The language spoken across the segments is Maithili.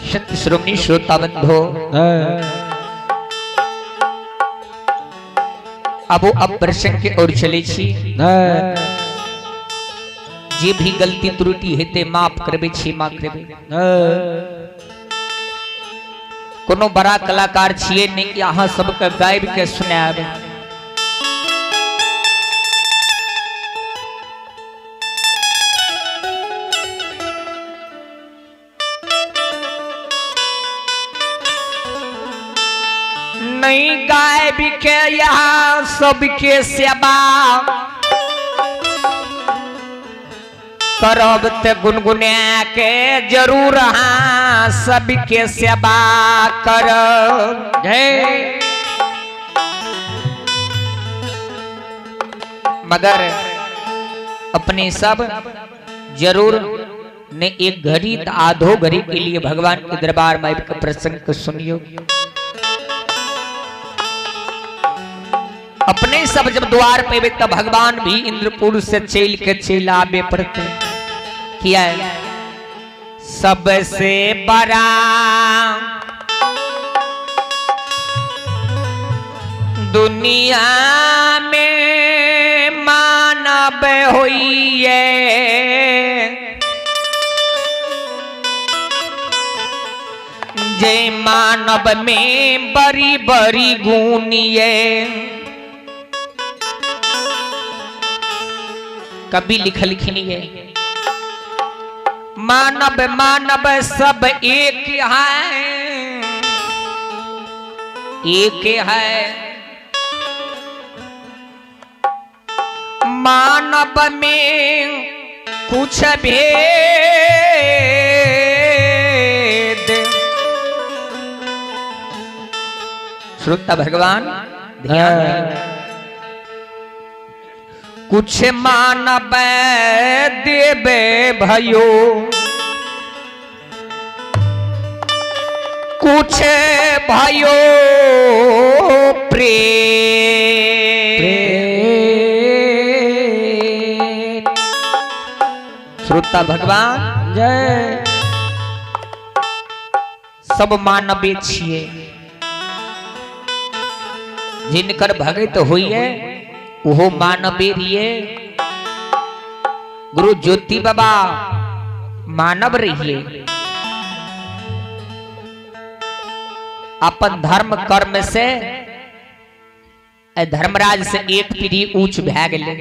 सत्य श्रोमणी श्रोता बंधो, अब अब प्रसंग के ओर चले छी। जे भी गलती त्रुटि हेते माफ करबे, क्षमा करबे। कोनो बड़ा कलाकार छिए नहीं कि अहाँ सबके गाबि के सुनायब। नहीं गाबि के यहाँ सबके सेवा करब ते गुनगुना के जरूर अहाँ सबके सेवा करब। जय। मगर अपने सब जरूर ने एक घड़ी तो आधो घड़ी के लिए भगवान के दरबार में आबि के प्रसंग के सुनियो। अपने सब जब द्वार पे तब भगवान भी इंद्रपुर से चल के चल आबे पड़ते। किया सबसे बड़ा दुनिया में मानव होइए, जे मानव में बड़ी बड़ी गुणिए। कभी लिखलखिन ये मानव मानव सब एक है, एक है। मानव में कुछ भेद। श्रोता भगवान ध्यान दें। कुछ मानव देवे भयो, कुछ भयो प्रेम। श्रोता भगवान जय। सब मानवे छिए, जिनकर भगत होइए ओहो मानवे रहिए। गुरु ज्योति बाबा मानव रहिए, अपन धर्म कर्म से धर्मराज से एक पीढ़ी ऊंच भए गेलै।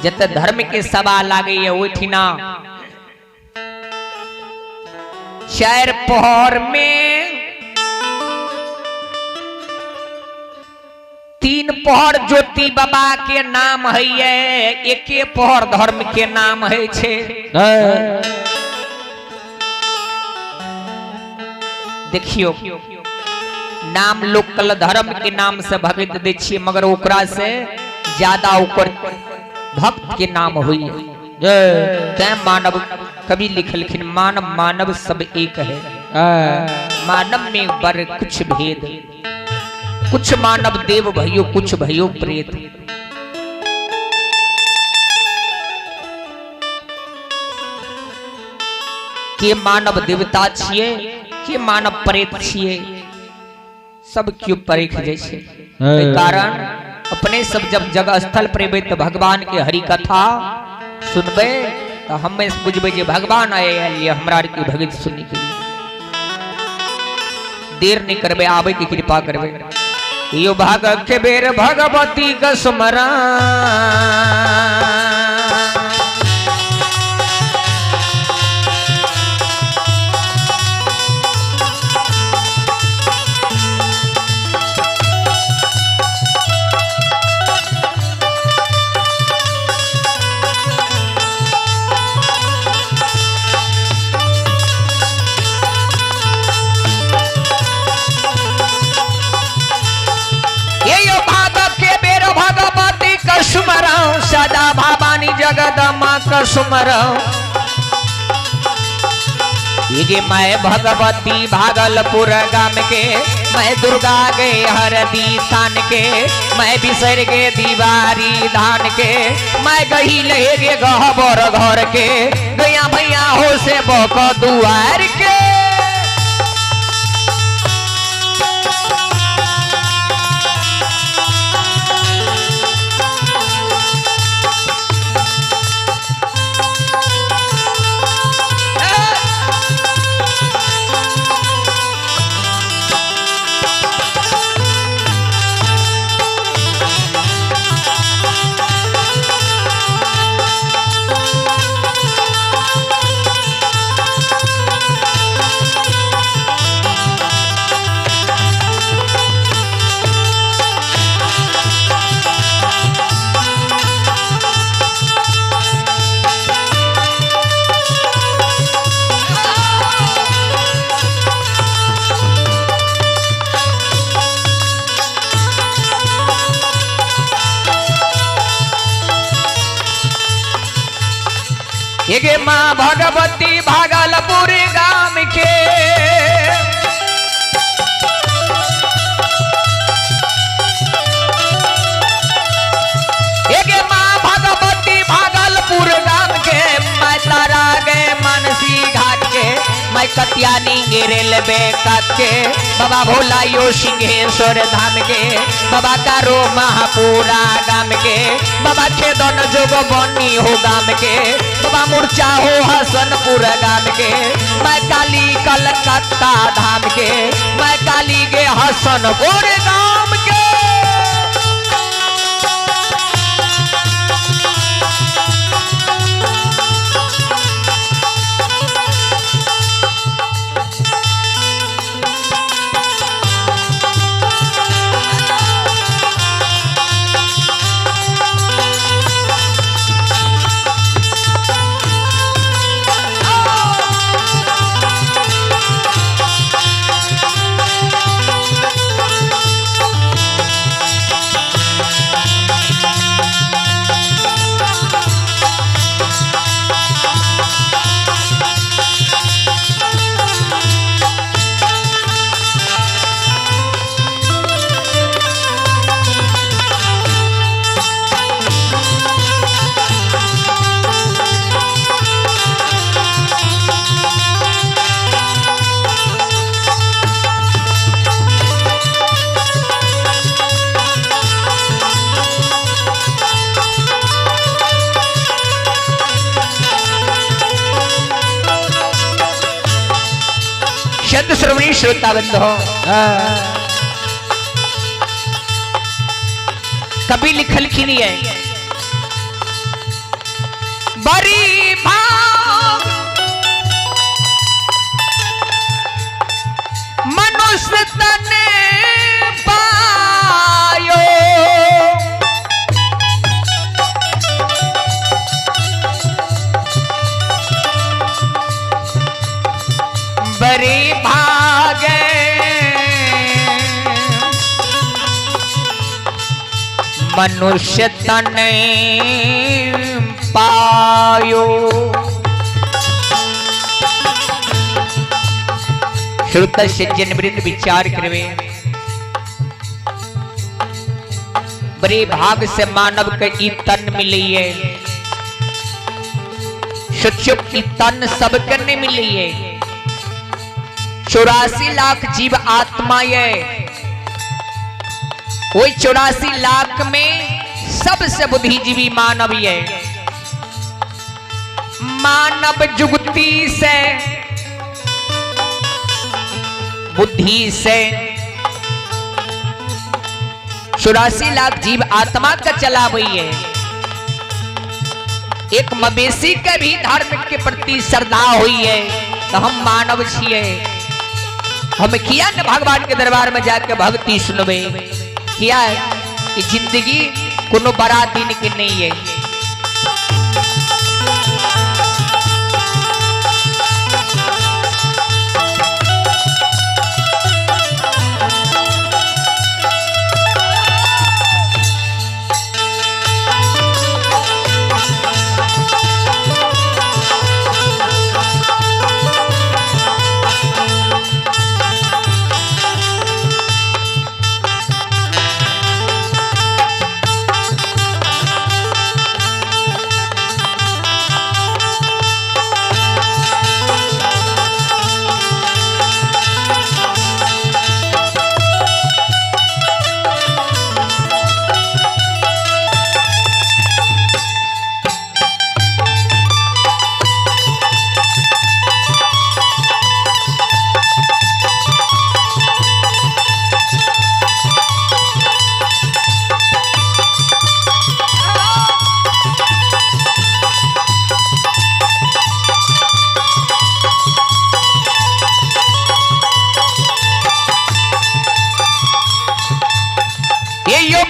जते धर्म के सवाल आगे ओहिठिना चार पहर में तीन पहर ज्योति बाबा के नाम है, एके पहर धर्म के नाम है छे। देखियो नाम लोग कल धर्म के नाम से भगत दे छिए, मगर ओकरा से ज्यादा ओकर भक्त के नाम हुई। तैं मानव कवि लिखलखिन मानव मानव सब एक है, मानव में बर कुछ भेद, कुछ मानव देव भयो कुछ भयो प्रेत। के मानव देवता छिए के मानव प्रेत छिए, सब क्यों परख जाइ छै। एहि कारण अपने सब जब जगह स्थल पर एबै तऽ भगवान के हरि कथा सुनबै तऽ हमे बुझबै जे भगवान आए आयल हमरा आर के भगत सुनै के लिए। देर नहीं करबै, आबै के कृपा करबै। यो भाग के बेर भगवती का स्मरण, भगवती का सुमरण, सदा भवानी जगदम्बा का सुमरण। ये मैं भगवती भागलपुर गाम के, मैं दुर्गा गे हरदी थान के, मैं बिसर गे दीवारी धान के, मैं गही ले गे गहबर घर के, गया भैया हो से बक दुआर के। हे गे माँ भगवती भागलपुर गाम के। हे गे माँ भगवती भागलपुर गाम के, मैं तारा गे मानसी घाट के, मैं कतियानी गे रेलवे कात के, बाबा भोला यो सिंहेश्वर धाम के, बाबा कारो महापुरा गाम के, बाबा खेदन जोग बनी हो गाम के, बाबा मुरचा हो हसनपुर गाम के, मैं काली कलकत्ता धाम के, मैं काली गे हसनपुर गाम के। शब्द श्रवणी श्रोता बंधो, कभी लिखल की नहीं है बड़ी भाव मनुष्य तने पायो, बड़ी भागे मनुष्य तने पायो। श्रोता सज्जन वृंद विचार करवे, बड़े भाग से मानव के ई तन मिली है। सोचो कि तन सबके नहीं मिली है। 84 लाख जीव आत्मा है, वही 84 लाख में सबसे बुद्धिजीवी मानव है। मानव जुगती से बुद्धि से 84 लाख जीव आत्मा का चला हुई है। एक मवेशी के भी धर्म के प्रति श्रद्धा हुई है तो हम मानव छिए, हम किया न भगवान के दरबार में जाके भक्ति सुनबे किया है कि जिंदगी कोनो बड़ा दिन के नहीं है।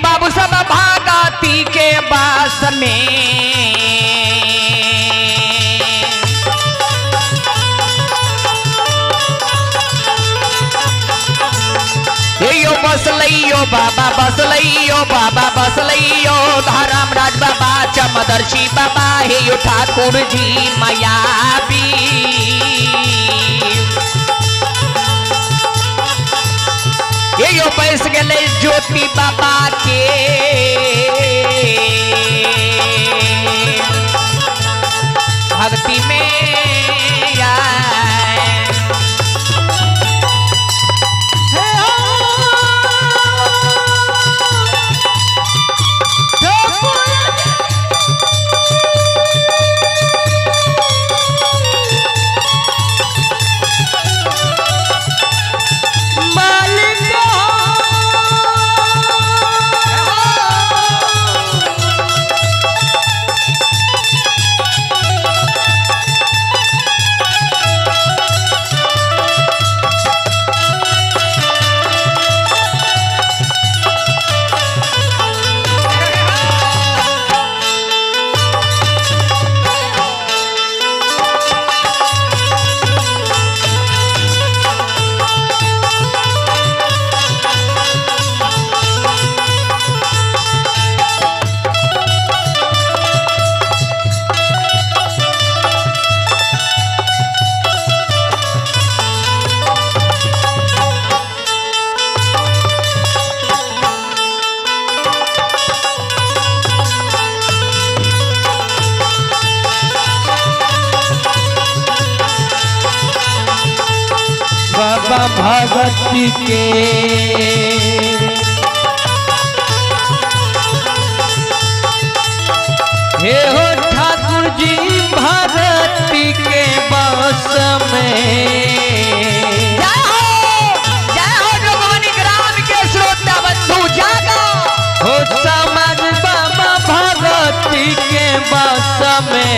बाबू सब भागती के बास में, यो बस लइयो बाबा बसलैयो बाबा बसलैयो धर्मराज बाबा चमदर्शी बाबा हे यो ठाकुर जी मायावी। हे यो बैस गेलै ज्योति बाबा के भक्ति में। बाबा भगत के हे हो ठाकुर जी भगत के बस में। जय हो जोगबनी ग्राम के श्रोता बंधु जागो। हो समाज बाबा भगत के बस में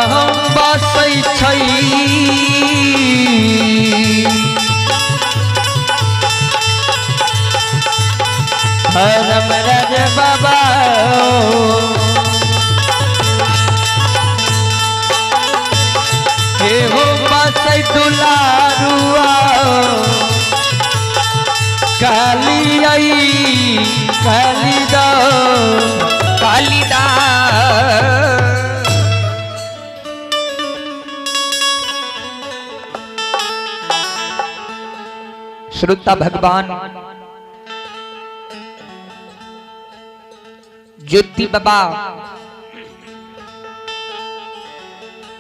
हम बसै छै। धर्मराज बाबा हे हो बसै दुलारुआ काली आई काली दो कालिदास। श्रोता भगवान ज्योति बाबा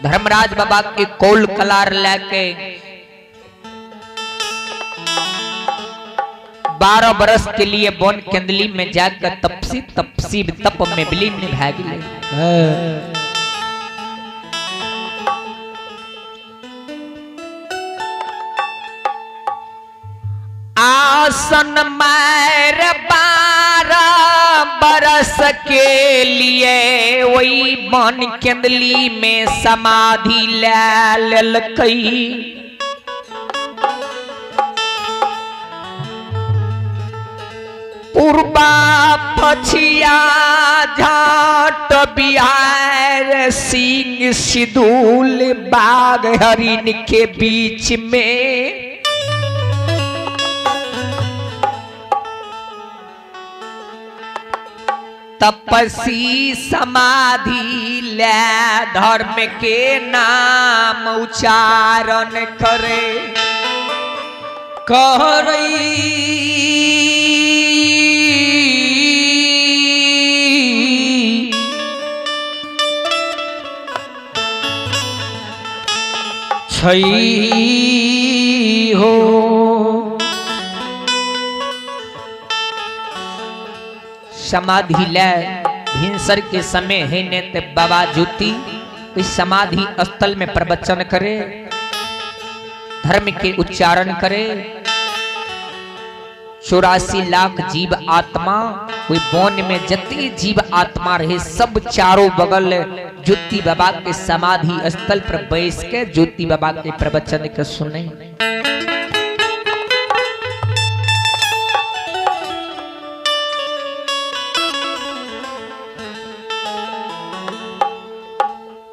धर्मराज बाबा के कोल कलार लेके 12 बरस के लिए वन केंदली में जाकर तपसी तपसी तप में विलीन भै गेलै। आसन मार 12 बरस के लिए वही वन केंदली में समाधि ले लेलकै। पूर्वा पछिया झाट बिहार सिंह सिदूल बाघ हरिण के बीच में तपस्वी समाधि ले धर्म के नाम उच्चारण करे छै हो। समाधि ले भिनसर के समय है ने ते बाबा ज्योति इस समाधि स्थल में प्रवचन करे, धर्म के उच्चारण करे। 84 लाख जीव आत्मा कोई वन में जति जीव आत्मा रहे सब चारों बगल ज्योति बाबा के समाधि स्थल पर बैस के ज्योति बाबा के प्रवचन के सुने।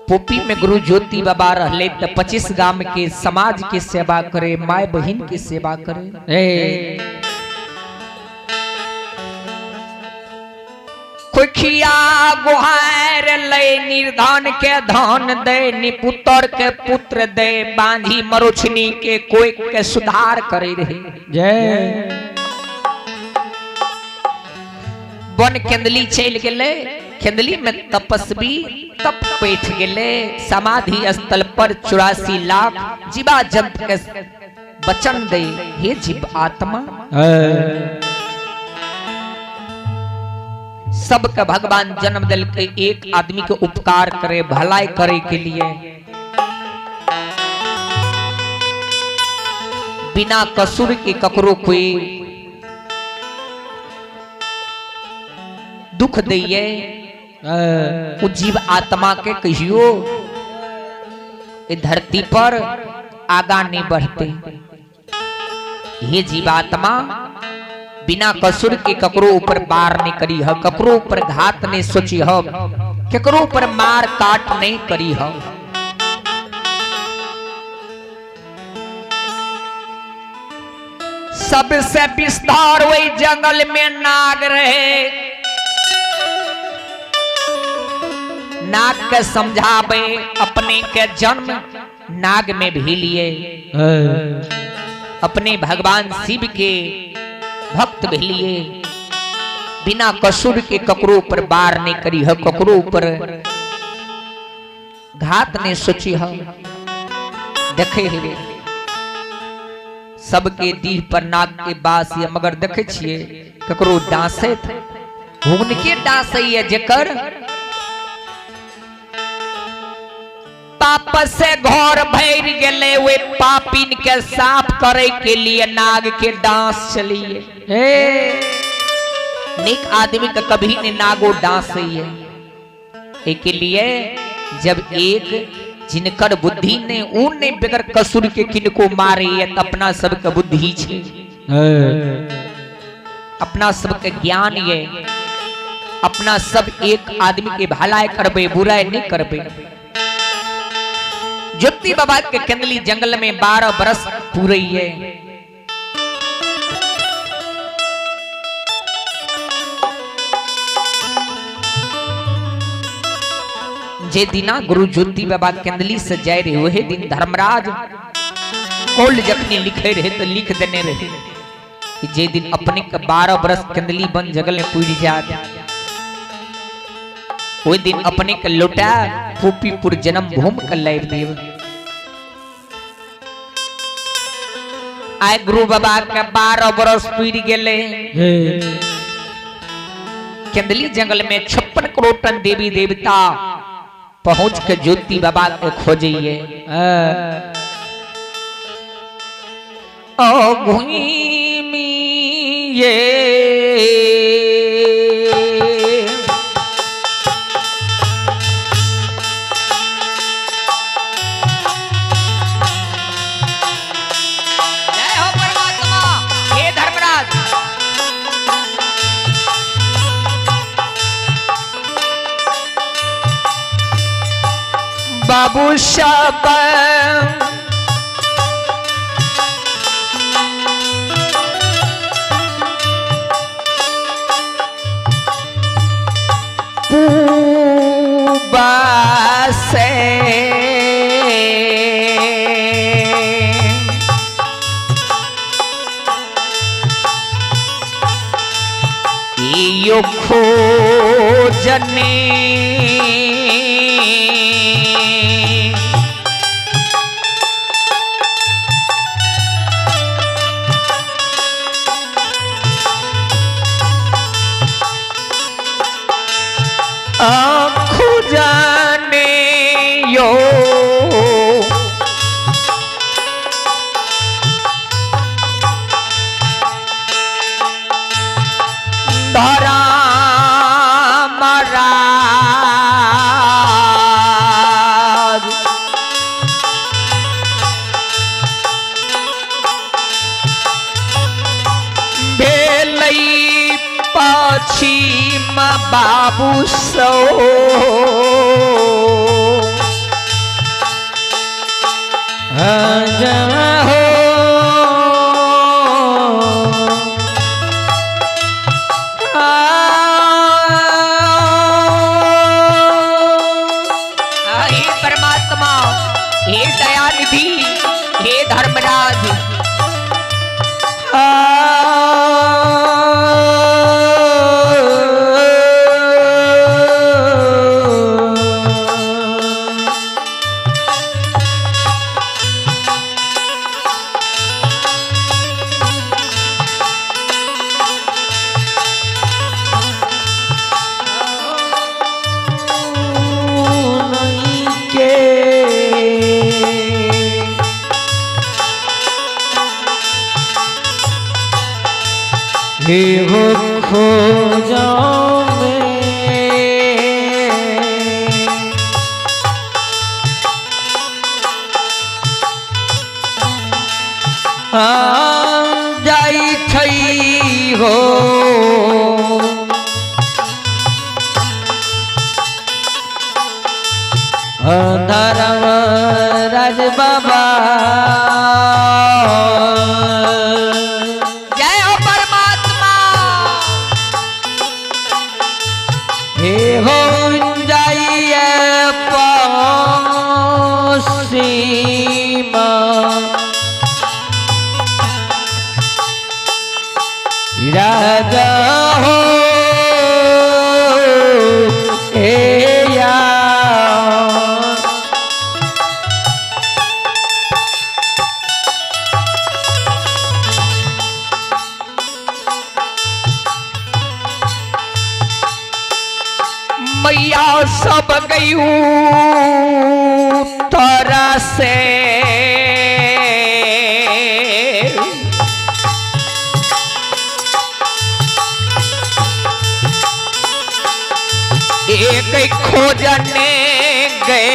पोपी में गुरु ज्योति बाबा रहले त 25 गाम के समाज के सेवा करे, माय बहिन के सेवा करे। कोखिया गुहार ले निर्धन के धन दे, निपुत्र के पुत्र दे, बांझी मरोछनी के कोई के सुधार करे रहे। जय। वन केंदली चल गेले, केंदली में तपस्वी तप बैठ गेले, समाधि स्थल पर 84 लाख जीवा जंत के वचन दे, हे जीव आत्मा सबके भगवान जन्म दिल के एक आदमी के उपकार करे, भलाई करे के लिए बिना कसूर के ककरो कोई दुख दिए उ जीव आत्मा के कहियो धरती पर आगा नहीं बढ़ते। ये जीवात्मा बिना कसूर के ककरो ऊपर बार नहीं करी ह, ककरो ऊपर घात नहीं सोची ह, ककरो ऊपर मार काट नहीं करी ह। सबसे विस्तार वही जंगल में नाग रहे, नाग के समझावे अपने के जन्म नाग में भी लिए, अपने भगवान शिव के भक्त भी लिए, बिना कसूर के ककरो पर बार नहीं करी ह, ककरो ऊपर घात नहीं सोची ह। देखे हेबे सबके दीह पर नाग के बास ये, मगर देखे छिए ककरो डांसे हुनके डांसे ये जेकर पाप से घर भर गेले, वे पापिन के साफ करे के लिए नाग के डांस चलिए। निक आदमी का कभी नहीं नागो डांस है। के लिए जब एक जिनकर बुद्धि ने ऊन ने बगैर कसूर के किनको मारे है, तो अपना सबके बुद्धि छे, अपना सबके ज्ञान ये, अपना सब एक आदमी के भलाई करबे, बुराई नहीं करबे। ज्योति बाबा के कंदली जंगल में 12 बरस पूरे है। जे दिना गुरु ज्योति बाबा कंदली से जाए रहे वही दिन धर्मराज कौल जखनी लिखे रहे तो लिख देने रहे कि जे दिन अपने के 12 बरस कंदली बन जंगल में पूरी जात, वही दिन अपने के लौटा पोपीपुर जन्म भूमि के लाइव देव। आए गुरु बाबा के 12 बरस पूरी गेले। कंदली जंगल में 56 करोड़ देवी देवता पहुंच के ज्योति बाबा के खोजिए। ओ घूमी ये जय हो परमात्मा, हे धर्मराज। बाबू साहब पूबा से यो खोजने खुजाने यो धरा महाराज भेलई पछीम बाबू सो। धर्मराज। हे हो खोजों में जाई छई हो धर्म राज बाबा। जय हो परमात्मा। हे हो जाइए पसीमा राजा हो हे या मैया सब गई तोरा से एक खोजने गए।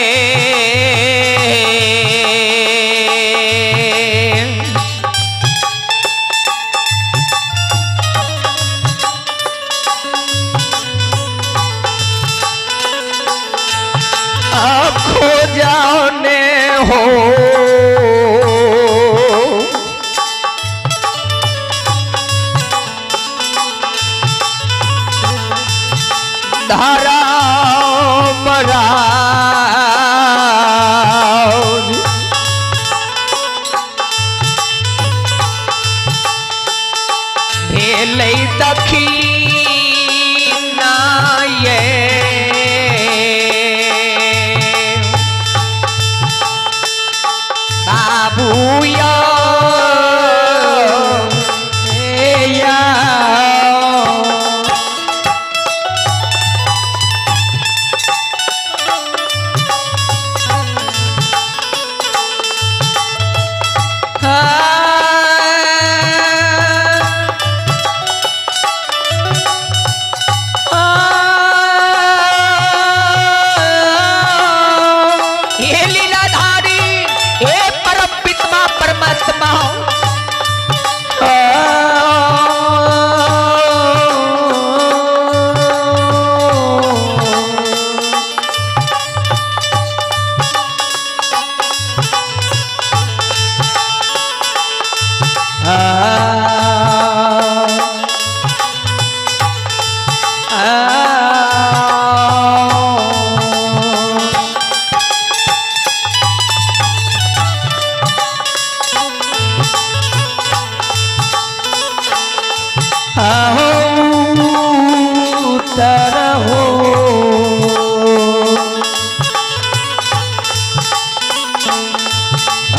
खोजने हो धर्म राज भेलै दक्षिणा ये बाबू यो या हे लीलाधारी हे परम पिता परमात्मा।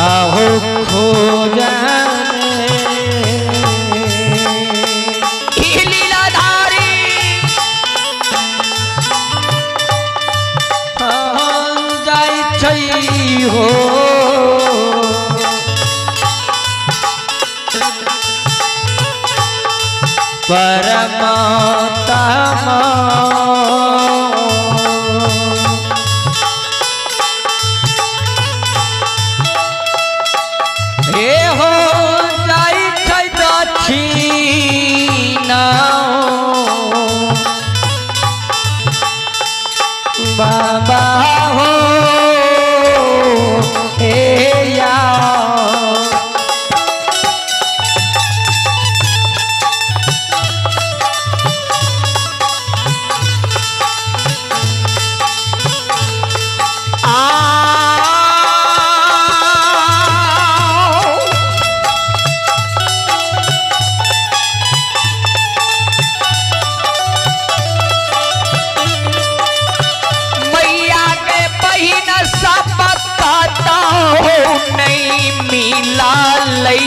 आहो खो जाने हे लीलाधारी जाई छई हो परमात्मा हे हो जाई छै दक्षिणा बाबा हो हे या आ मिललै।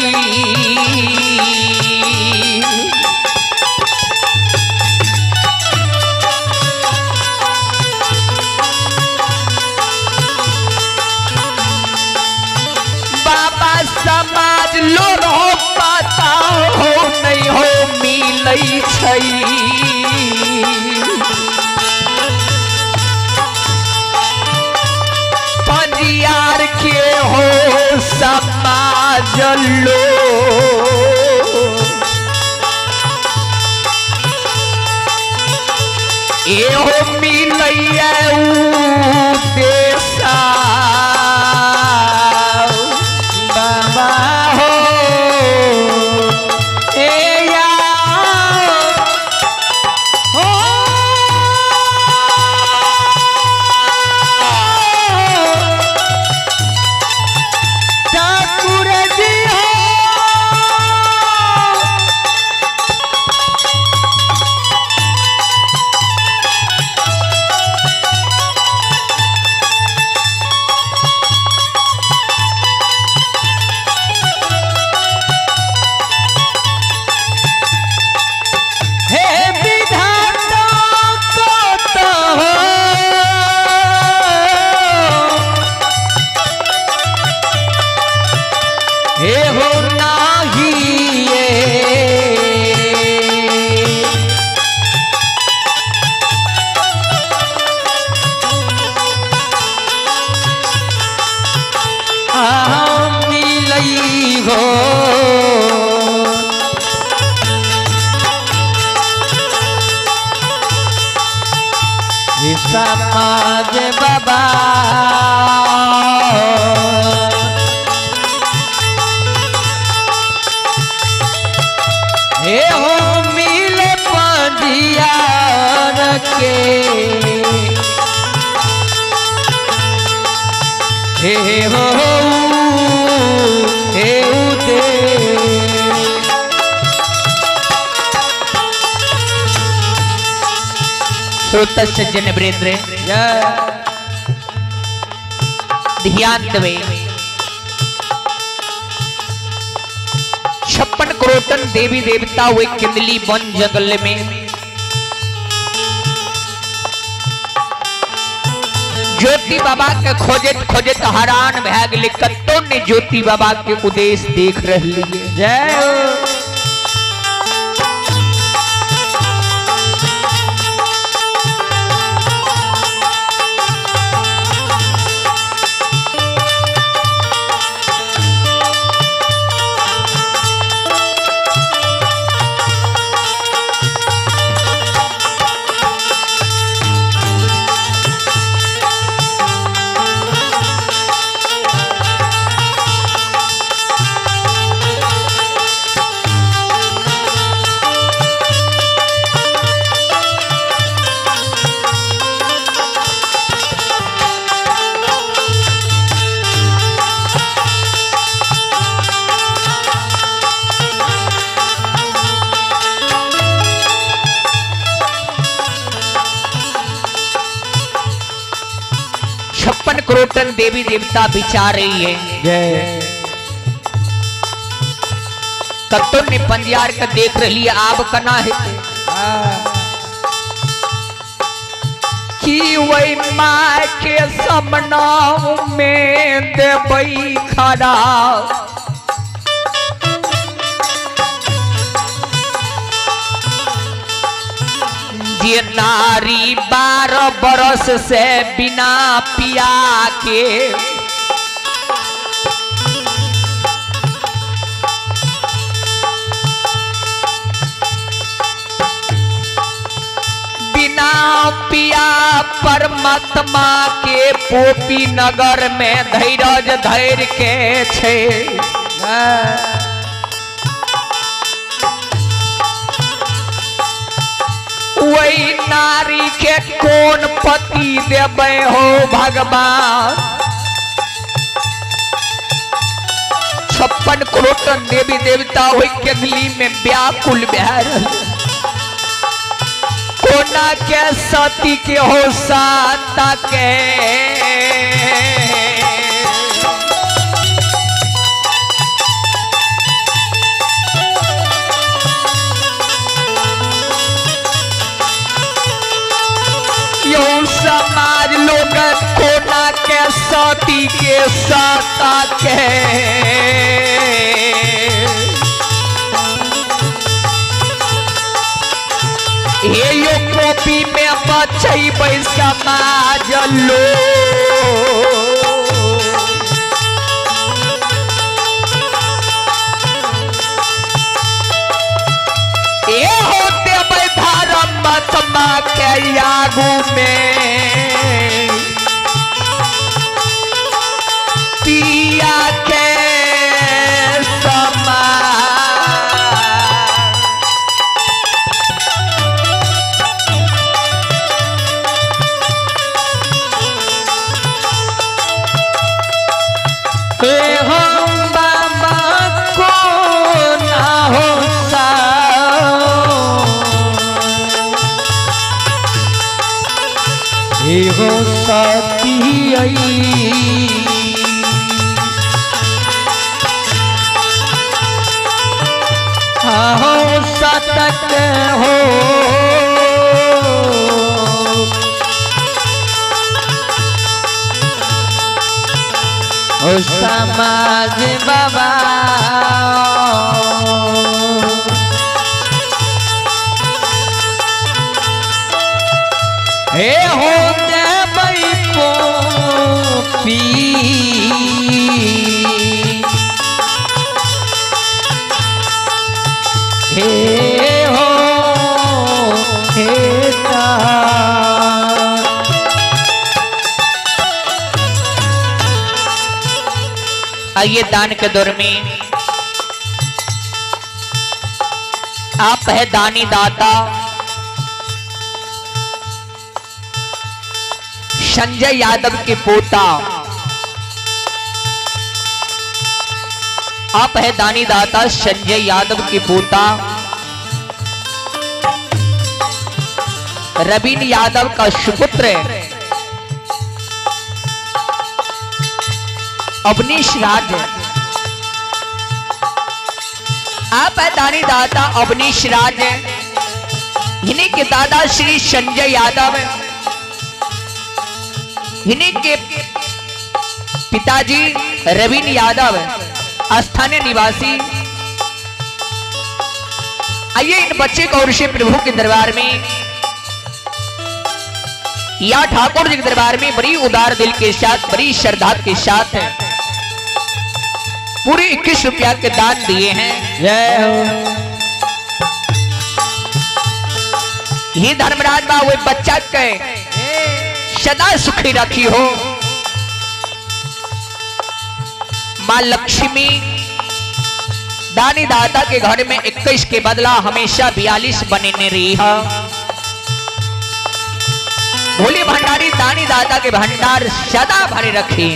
बाबा समाज लो रहो पता हो नहीं हो मिलै छै। पंजियार के हो समाज लो एहो मिलैया ऊ देशा। बाबा हो ए या हो ठाकुर जी हो। हे विधाता कत हो हे हो नाही ये। आ मिलई हो समाज बाबा। हे हो मिल पंजियार के हे हो हे उदे। श्रोता सज्जन वृंद जय ध्यान देवे। 56 करोटन देवी देवता हुए किंदली वन जंगल में ज्योति बाबा के खोजत खोजत हरान भै गेलै। कत्तो ने ज्योति बाबा के उद्देश्य देख रही है। जय हो। 56 करोटन देवी देवता विचार रही है। जय कत्तो ने पंजियार के देख रही है आब कना है कि वही माँ के समना में देबई खड़ा। जे नारी 12 बरस से बिना पिया के बिना पिया परमात्मा के पोपी नगर में धैरज धैर्य के छे। वही नारी के कौन पति देबै हो भगवान। 56 करोड़ देवी देवता हुई केंदली में व्याकुल भै रहल। कोना के सती के हो साता के समाज लोग कोना के सती के सता के हे यो कॉपी में बचैबै समाज लोग। ए हो देबै धर्म बचमा के आगू में पिया के समान। हे हम बाबा को ना हो सा हे हो सती हो सतत हो ओ समाज बाबा। हे हो देबै पोपी हे हो हे ता। आइए दान के दौर में आप है दानी दाता संजय यादव के पोता, आप है दानी दाता संजय यादव के पोता रवीन यादव का सुपुत्र अवनीश राज। आप है दानी दाता अवनीश राज, इन्हीं के दादा श्री संजय यादव, इन्हीं के पिताजी रवीन यादव स्थानीय निवासी। आइए इन बच्चे को और प्रभु के दरबार में या ठाकुर जी के दरबार में बड़ी उदार दिल के साथ, बड़ी श्रद्धा के साथ है पूरे 21 रुपया के दान दिए हैं। जय हो। ये धर्मराज बाबू बच्चा के सदा सुखी रखी हो। मां लक्ष्मी दानी दाता के घर में 21 के बदला हमेशा 42 बने रही है। भोले भंडारी दानी दाता के भंडार सदा भरे रखे।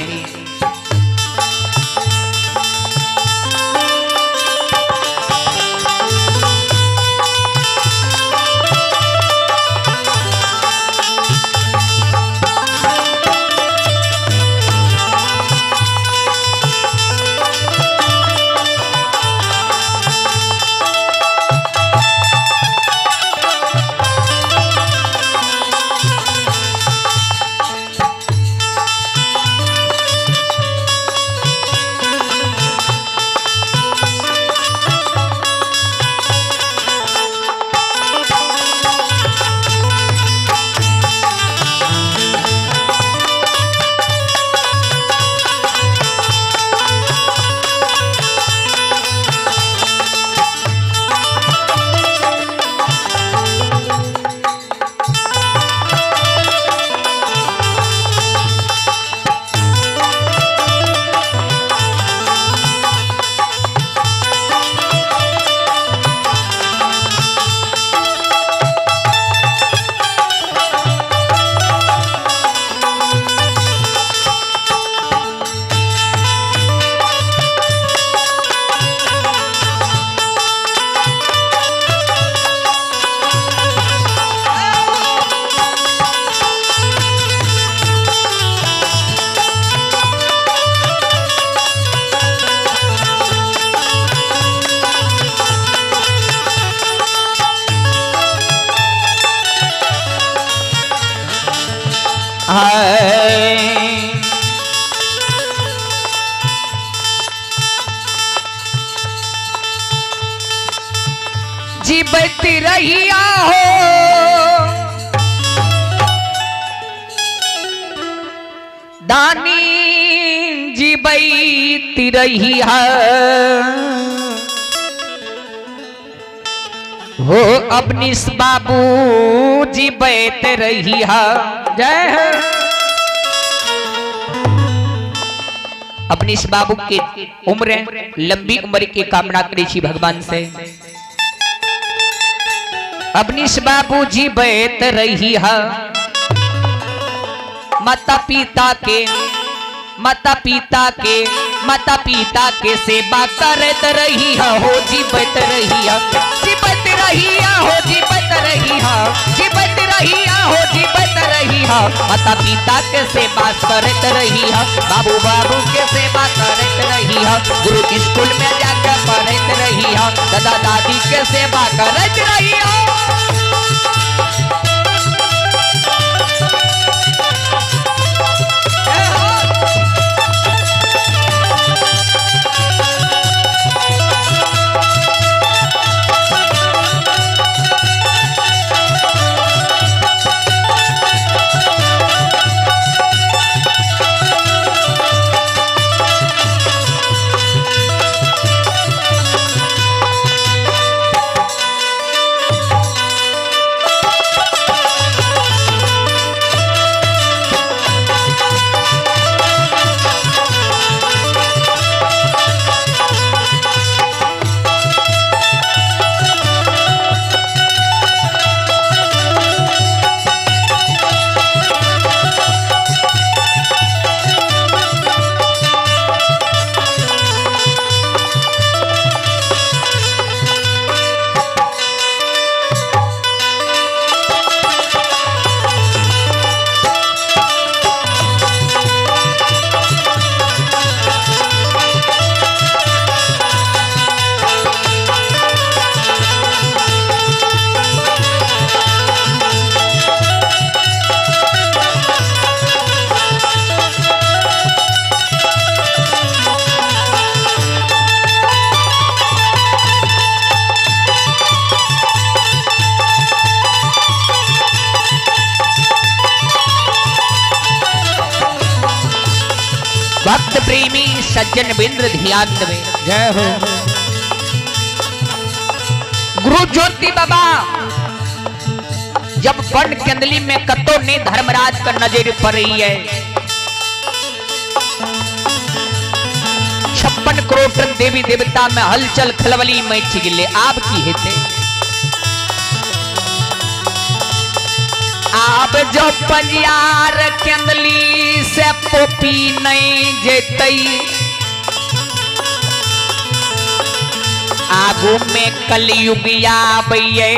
जीवत रहिया हो दानी जीवत रहिया हो अवनीश बाबू जीवत रहिया। जय हो। अवनीश बाबू के उम्र लंबी उम्र के कामना करै छी भगवान से। अवनीश बाबू जीवत रहिया माता पिता के माता पिता के माता पिता के सेवा करत रहिया हो जीवत रहिया जीवत रहिया हो जीवत रहिया जीवत रहिया हो जीवत रहिया माता पिता के सेवा करत रहिया बाबू बाबू के सेवा करत रहिया गुरु स्कूल में जाकर पढ़त रहिया दादा दादी के सेवा करत रहिया। भक्त प्रेमी सज्जन बिंद्र ध्यान देवे। जय हो। गुरु ज्योति बाबा जब वन केंदली में कतो ने धर्मराज का नजर पड़ रही है 56 करोड़ देवी देवता में हलचल खलबली मच गेले। आब की हेते आब जो पंजियार केंदली से पोपी नहीं जेतई आगू में कलयुग आबैये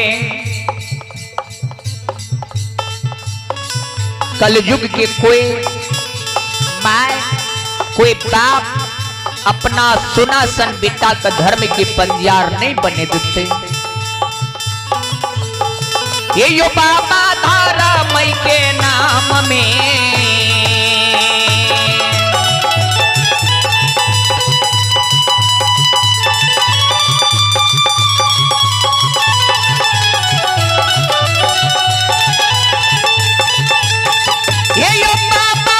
कलयुग के कोई my कोई बाप अपना सुना सन बेटा का धर्म के पंजियार नहीं बने देते। ये यो बाबा धारा मई के नाम में ये यो बाबा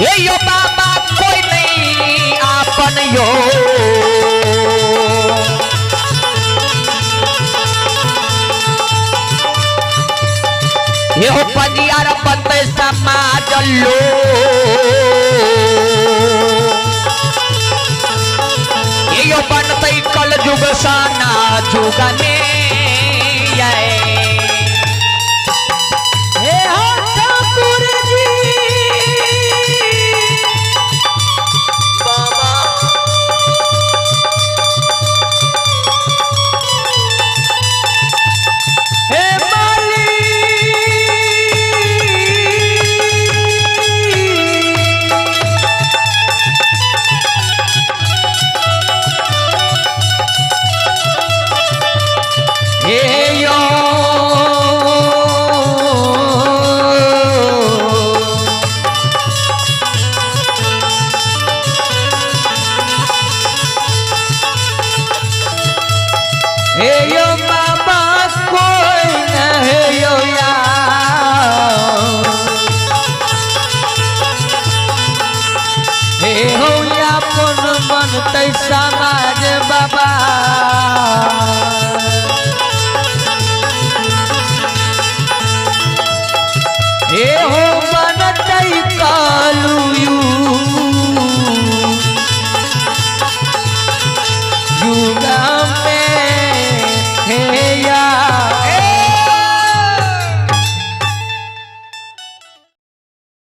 ये यो बाबा कोई नहीं आपन यो ये हो पंजियार पंत समाज लो ये यो बनते कल जुग साना जुग में ये हे हो ठाकुर जी बाबा हे माली बनतै समाज बाबा। हे हो बनतै कालू युग में हे यार।